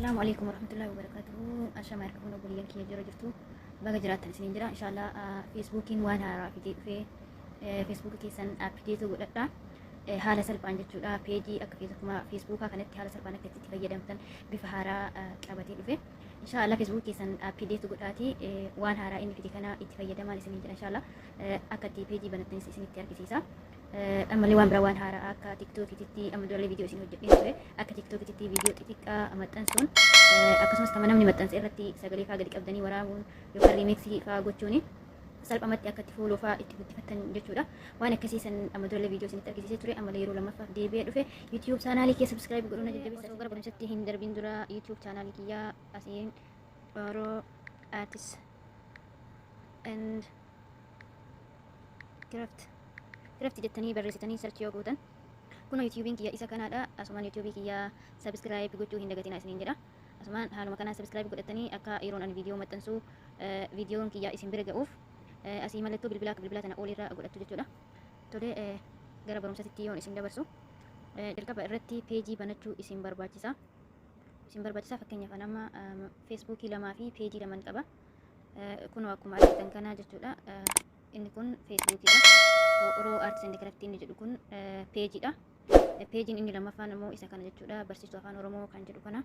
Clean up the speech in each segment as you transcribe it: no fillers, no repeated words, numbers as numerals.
Assalaamu alaikum warahmatullahi wabarakatuhu. Ashamaa harka fuuna, obboleeyyan kiyya jira jirtu? Baga jiraattan isiniin jira. Inshaallah Feesbuukiin waan haaraa fidee dhufee, Feesbuukii keessan update godhadha. Haala salphaan jechuudha. Peejii akka Feesbuukaa kanatti haala salphaan akka itti fayyadamtan bifa haaraa qabatee dhufe. Inshaallah Feesbuukii keessan update godhaati waan haaraa inni fide kana itti fayyadamaan isiniin jira. Inshaallah akka itti peejii banattanis isinitti argisiisa. Ammallee waan biraa, waan haaraa akka Tiktookiitti amma durallee viidiyoo isin hojjedhee ture, akka Tiktookiitti viidiyoo xixiqqaa maxxansuun, akkasumas kama namni maxxanse irratti sagalee faa gadi qabdanii waraabuun yookaan remix faa gochuun salphumatti akka itti follow faa itti guddifattan jechuudha. Waan akkasii san amma durallee viidiyoo isinitti argisiisee ture, ammallee yeroo lammaffaaf deebi'ee dhufe. YouTube chaanaalii kee subscribe godhuun na jajjabeessa. Osoo gara barumsatti hin darbin dura YouTube chaanaalii kiyyaa asiin Oro Arts and Craft jettanii barreessitanii search yoo gootan, kun YouTubein kiyya isa kanaadha. Asumaan YouTubeii kiyya subscribe gochuu hin dagatinaa isiniin jedha. Asumaan haaluma kanaan subscribe godhatanii akka yeroon ani viidiyoo maxxansu viidiyoon kiyya isin bira ga'uuf asii mallattoo bilbilaa akka bilbilaa tana ol irra godhattu jechuudha. Tole, gara barumsatti yoon isin dabarsu, jalqaba irratti peejii banachuu isin barbaachisa. Isin barbaachisa. Fakkeenyaaf an amma Feesbuukii lamaa fi peejii laman qaba. Kunoo akkuma argitan kana jechuudha. Inni kun Feesbuukiidha. Oro Arts and Craft inni jedhu kun peejiidha. Peejiin inni lammaffaan immoo isa kana jechuudha. Barsiistuu Afaan Oromoo kan jedhu kana.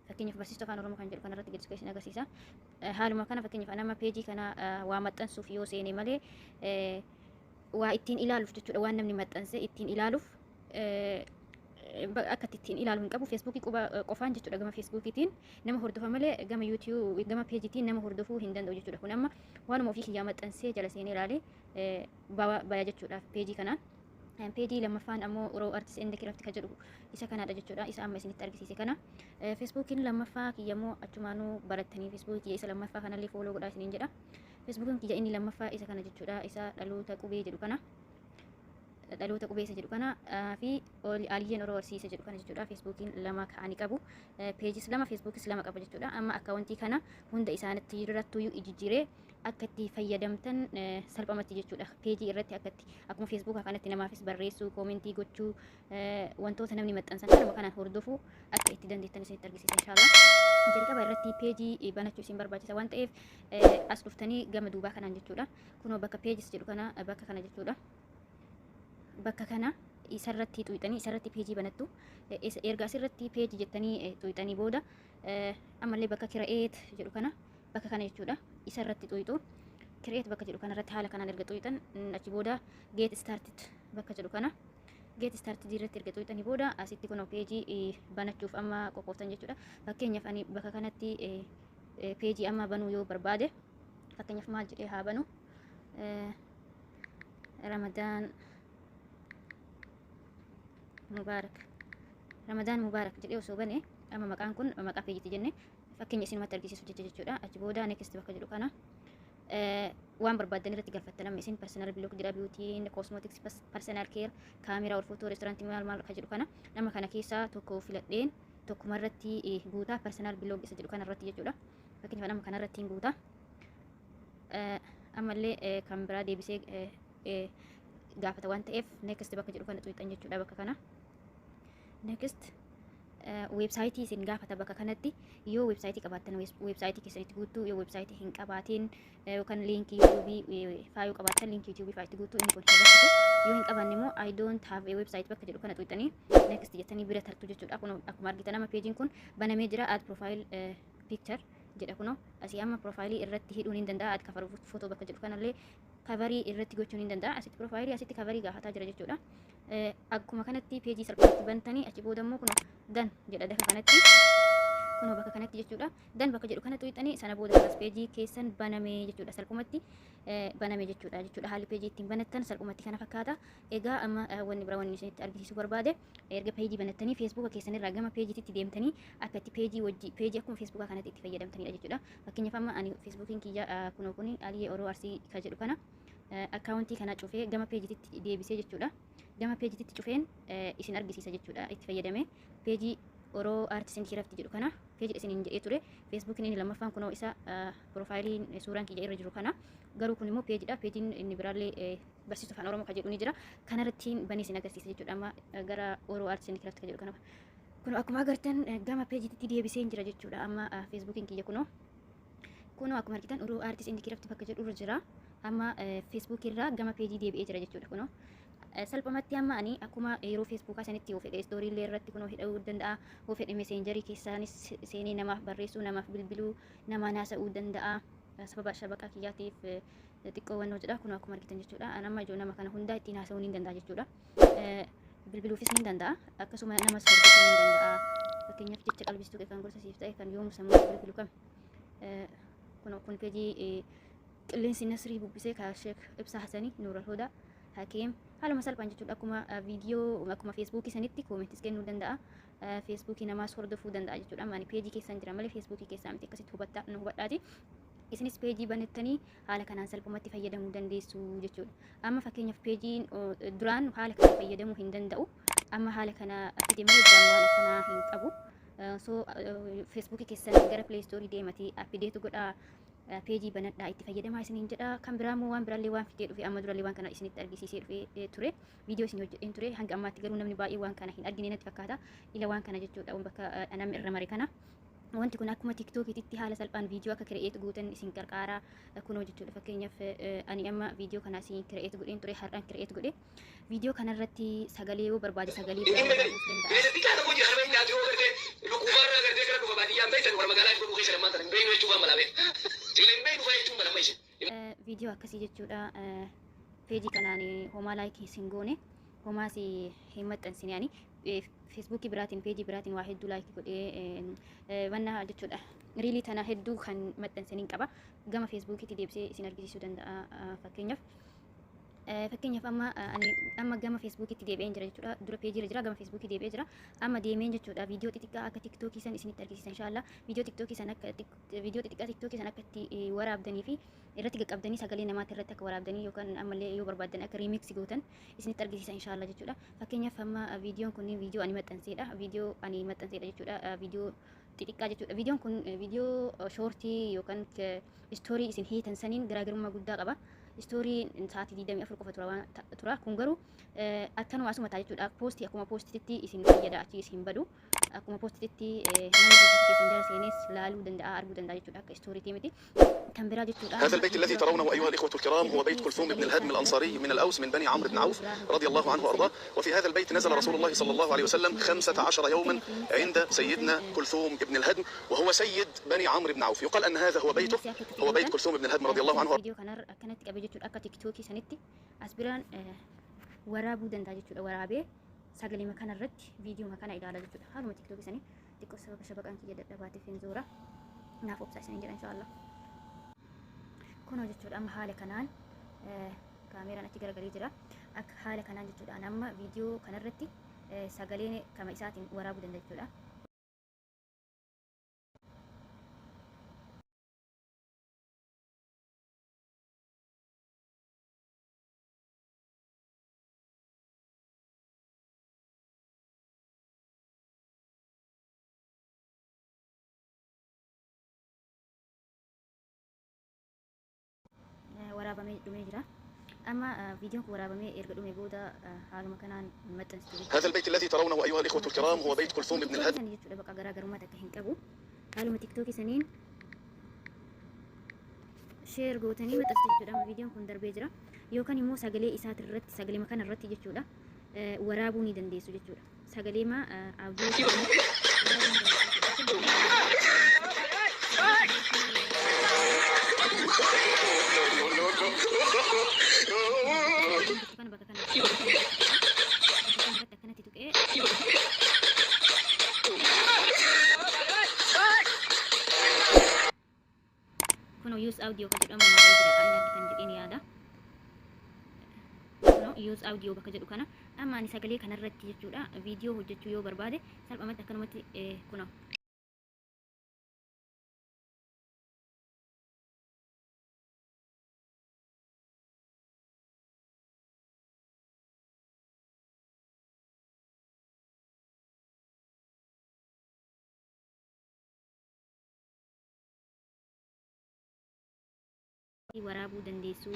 Fakkeenyaaf Barsiistuu Afaan Oromoo kan jedhu kana irratti gadi isin agarsiisa. Haaluma kana fakkeenyaaf an amma peejii kana waa maxxansuuf yoo seene malee, waa ittiin ilaaluuf jechuudha, waan namni maxxanse ittiin ilaaluuf akka ittiin ilaalu hin qabu. Feesbuukii qofaan jechuudha, gama Feesbuukiitiin nama hordofa malee gama YouTube, gama peejiitiin nama hordofuu hin danda'u jechuudha. Kun amma waanuma ofii kiyyaa maxxansee jala seenee ilaalee baya jechuudha peejii kanaan. Peejii lammaffaan ammoo Oro Arts and Craft kan jedhu isa kanaadha jechuudha. Isa amma isinitti argisiise kana. Feesbuukiin lammaffaa kiyya immoo achumaanuu barattanii Feesbuukii kiyya isa lammaffaa kanallee follow godhaa isiniin jedha. Feesbuukiin kiyya inni lammaffaa isa kana jechuudha. Isa Dhaloota Qubee jedhu kana. Dhaloota Qubee isa jedhu kana fi Aliyyeen Oromoo Barsiisa jedhu kana jechuudha. Feesbuukiin lama ka'anii qabu. Peejis lama, Feesbuukis lama qaba jechuudha. Amma akkaawuntii kana hunda isaanitti irrattuyyuu jijjiiree akka itti fayyadamtan salphamatti jechuudha. Peejii irratti akka itti akkuma Feesbuukaa kanatti namaafis barreessuu, koomentii gochuu, wantoota namni maxxansan kanuma kanaan hordofuu akka itti dandeettan isinitti argisiisa inshaallah. Jalqaba irratti peejii banachuu isin barbaachisa waan ta'eef, as dhuftanii gama duubaa kanaan jechuudha. Kunoo bakka pages jedhu kana, bakka kana jechuudha. Bakka kana isarratti xuyxanii isarratti peejii banattu. Erga asirratti peejii jettanii xuyxanii booda, ammallee bakka create jedhu kana, bakka kana jechuudha. Isarratti xuyxu. Create bakka jedhu kanarratti haala kanaan erga xuyxan, achi booda get started bakka jedhu kana, get started irratti erga xuyxanii booda, asitti kunoo peejii banachuuf amma qophooftan jechuudha. Fakkeenyaaf ani bakka kanatti peejii amma banuu yoo barbaade, fakkeenyaaf maal jedhee haa banu? Ramadaan Mubaarak, Ramadaan Mubaarak jedhee osoo bane, amma maqaan kun maqaa peejitti jenne fakkeenya isinumatti argisiisu jecha jechuudha. Achi booda next bakka jedhu kana waan barbaaddan irratti galfattan. Amma isin personal blog jedha, beauty, cosmetics, personal care, camera or photo, restaurantii, maal maal ka jedhu kana, nama kana keessaa tokko filadheen tokkuma irratti guutaa, personal blog isa jedhu kana irratti jechuudha. Fakkeenyaaf nama kana irratti hin guutaa. Ammallee kan biraa deebisee gaafata waan ta'eef, next bakka jedhu kana xuyxan jechuudha. Bakka kana next, weebsaayitii isin gaafata bakka kanatti. Yoo weebsaayitii qabaattan weebsaayitii keessanitti guutuu, yoo weebsaayitii hin qabaatiin yookaan liinkii YouTubeii faa yoo qabaattan liinkii YouTubeii faa itti guutuu, inni kun hin rakkisu. Yoo hin qabaanne immoo "I don't have a website" bakka jedhu kana xuyxanii next jettanii bira tartu jechuudha. Kun akkuma argitan amma peejiin kun banamee jira. Add profile picture jedha. Kunoo asii amma profaayilii irratti hidhuun hin danda'a. Add cover photo bakka jedhu kanallee coverii irratti gochuun hin danda'a. Asitti profaayilii, asitti coverii gaafataa jira jechuudha. Akkuma kanatti peejii salphaatti bantanii, achi booda immoo kunoo done jedha bakka kanatti, kunoo bakka kanatti jechuudha. Done bakka jedhu kana xuyxanii, sana booda kaas peejii keessan baname jechuudha. Salphumatti baname jechuudha. Haalli peejii ittiin banattan salphumatti kana fakkaata. Egaa amma wanni biraa wanni isinitti argisiisuu barbaade, erga peejii banattanii Feesbuuka keessanirraa gama peejiitti deemtanii akka itti peejii wajji peejii akkuma Feesbuukaa kanatti itti fayyadamtanidha jechuudha. Fakkeenyaaf amma ani Feesbuukiin kiyya kunoo kuni Aliyee Oroo Arsii ka jedhu kana akkaawuntii kana cufee gama peejiitti deebisee jechuudha. Gama peejiitti cufeen isin argisiisa jechuudha. Itti fayyadame peejii Oroo Arts and Craft jedhu kana peejii isiniin jedhee ture. Feesbuukiin inni lammaffaan kunoo isa piroofaayiliin suuraan kiyya irra jiru kana, garuu kun immoo peejiidha. Peejiin inni biraallee Barsiistuu Afaan Oromoo kan jedhu ni jira. Kanarratti banee isin agarsiisa jechuudha. Amma gara Oroo Arts and Craft kan jedhu kana Kun akkuma agartan gama peejiitti deebisee jira jechuudha. Amma Feesbuukiin kiyya kunoo akkuma argitan Uruu Artist and Craft bakka jedhu irra jira. Amma Feesbuukii irraa gama peejii deebi'ee jira jechuudha kunoo. Salphumatti amma ani akkuma yeroo Feesbuukaa sanitti yoo fedhe story illee irratti kunoo hidhuu danda'a. Yoo fedhe Messengerii keessaanis seenee namaaf barreessuu, namaaf bilbiluu, nama haasa'uu danda'a. Sababa shabaqaa kiyyaatiif xiqqoo wannoo jedha, kunoo akkuma argitan jechuudha. Ani amma ijoo nama kana hundaa ittiin haasa'uu ni danda'a jechuudha. Bilbiluufis ni danda'a. Akkasuma namas hordofuu ni danda'a. Fakkeenyaaf jecha qalbistuu kan gorsa siif ta'e kan yoomu sammuu bilbilu kam. Kunoo kun peejii qilleensi nasrii bubbisee ka Sheek Ibsaa Hasanii Nuural Hudaa Hakiim haaluma salphaan jechuudha. Akkuma viidiyoo akkuma Feesbuukii sanitti commentis kennuu danda'a. Feesbuukii namaas hordofuu danda'a jechuudha. Amma ani peejii keessan jira malee Feesbuukii keessaa miti, akkasitti hubattaa nu hubadhaati. Isinis peejii banattanii haala kanaan salphumatti fayyadamuu dandeessu jechuudha. Amma fakkeenyaaf peejiin duraan haala kana fayyadamuu hin danda'u. Amma haala kana fide malee duraan waan akkanaa hin qabu. So Feesbuukii keessan gara Play Storeii deematii update godhaa, peejii banadhaa, itti fayyadamaa isiniin jedha. Kan biraa immoo waan biraallee waan fidee dhufe, amma durallee waan kana isinitti argisiisee dhufe ture. Viidiyoo isin hojjedheen ture. Hanga ammaatti garuu namni baay'ee waan kana hin argine natti fakkaata. Ila waan kana jechuudha, bakka namni irra mare kana. Wanti kun akkuma Tiktookiitti haala salphaan viidiyoo akka create gootan isin qarqaara kunoo jechuudha. Fakkeenyaaf ani amma viidiyoo kana isin create godheen ture, har'aan create godhe. Viidiyoo kanarratti sagalee yoo barbaade sagalee danda'a. Xiqqaa tokko jira, harmeen nyaatu yoo gartee lukkuufarraa gartee gara dhufa baadiyyaan beektan warra magaalaa godhuu keessa lammaan tan hin beeknu jechuu waan malaa beeku. Sila hin beeknu fa'aa jechuun mala isin. Viidiyoo akkasii jechuudha. Peejii kanaan homaa likeii isin goone, homaas hin maxxansine. Ani Feesbuukii biraatiin, peejii biraatiin waa hedduu likeii godhee wanna jechuudha. Reelii tana hedduu kan maxxansaniin qaba. Gama Feesbuukiitti deebisee isin argisiisuu danda'a fakkeenyaaf. Fakkeenyaaf amma ani amma gama Feesbuukiitti deebi'een jira jechuudha. Dura peejiirra jira, gama Feesbuukii deebi'ee jira. Amma deemeen jechuudha viidiyoo xixiqqaa akka Tiktookii san isinitti argisiisa inshaallah. Viidiyoo Tiktookii san akka viidiyoo xixiqqaa Tiktookii san akka itti waraabdanii fi irratti qaqqabdanii sagalee namaatti irratti akka waraabdanii yookaan ammallee yoo barbaaddan akka remix gootan isinitti argisiisa inshaallah jechuudha. Fakkeenyaaf amma viidiyoon kun viidiyoo ani maxxanseedha. Viidiyoo ani maxxanseedha jechuudha. Viidiyoo xixiqqaa jechuudha. Viidiyoon kun viidiyoo shortii yookaan story isin hiitan saniin garaagarummaa guddaa qaba. Storyn sa'aatii 24 qofa tura waan tura. Kun garuu akkanuma asuma ta'a jechuudha. Postii akkuma postiitti isin fayyada, achi isin badu. Akkuma postiitti namni keessan jala seenes laaluu danda'a, arguu danda'a jechuudha, akka storyitii miti. Kan biraa jechuudha. هذا البيت الذي ترونه أيها الإخوة الكرام هو بيت كلثوم بن الهدم الأنصاري من الأوس من بني عمرو بن عوف رضي الله عنه وأرضاه. وفي هذا البيت نزل رسول الله صلى الله عليه وسلم 15 يوما عند سيدنا كلثوم بن الهدم، وهو سيد بني عمرو بن عوف. يقال أن هذا هو بيته، هو بيت كلثوم بن الهدم رضي الله عنه. Viidiyoo kana akkanatti qabee jechuudha, akka Tiktookii sanitti as biraan waraabuu danda'a jechuudha. Waraabee sagalee kana irratti viidiyoo kana ilaala jechuudha. Haaluma Tiktookii sanii xiqqoo sababa shabaqaan kiyya dadhabaatiif hin zoora. Naaf obsaa isiniin jedha inshaallah. Kunoo jechuudha amma haala kanaan kaameeraan achi garagalee jira. Akka haala kanaan jechuudha amma viidiyoo kanarratti sagalee kama isaatiin waraabuu danda'a jechuudha. Waraabamee dhumee jira. Amma viidiyoon kun waraabamee erga dhume booda haaluma kanaan maxxansitu jechuudha. هذا البيت الذي ترونه أيها الإخوة الكرام هو بيت كلثوم بن الهدم. Sanii jechuudha, bakka garaagarummaa takka hin qabu. Haaluma Tiktookii saniin share gootanii maxxansitu jechuudha. Amma viidiyoon kun darbee jira. Yookaan immoo sagalee isaati irratti, sagalee kana irratti jechuudha, waraabuu ni dandeessu jechuudha. Sagalee ma audio kana bakka kana irratti akkanatti tuqee kunoo use audio kan jedhamu naaf jira, inni argitan jedheen yaada. Kunoo use audio bakka jedhu kana amma ani sagalee kanarratti jechuudha viidiyoo hojjechuu yoo barbaade salphumatti akkanumatti kunoo waraabuu dandeessu.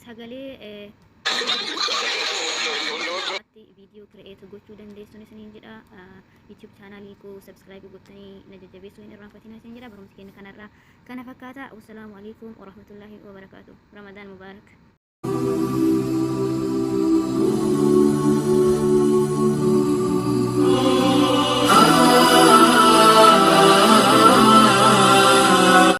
Sagalee viidiyoo create gochuu dandeessuun isiniin jedha. YouTube chaanaalii koo subscribe gootanii na jajjabeessuu hin irraanfatinaa isin jedha. Barumsi keenya kanarraa kana fakkaata. Wassalaamu alaikum warahmatullaahi wabarakaatu. Ramadaan mubaarak.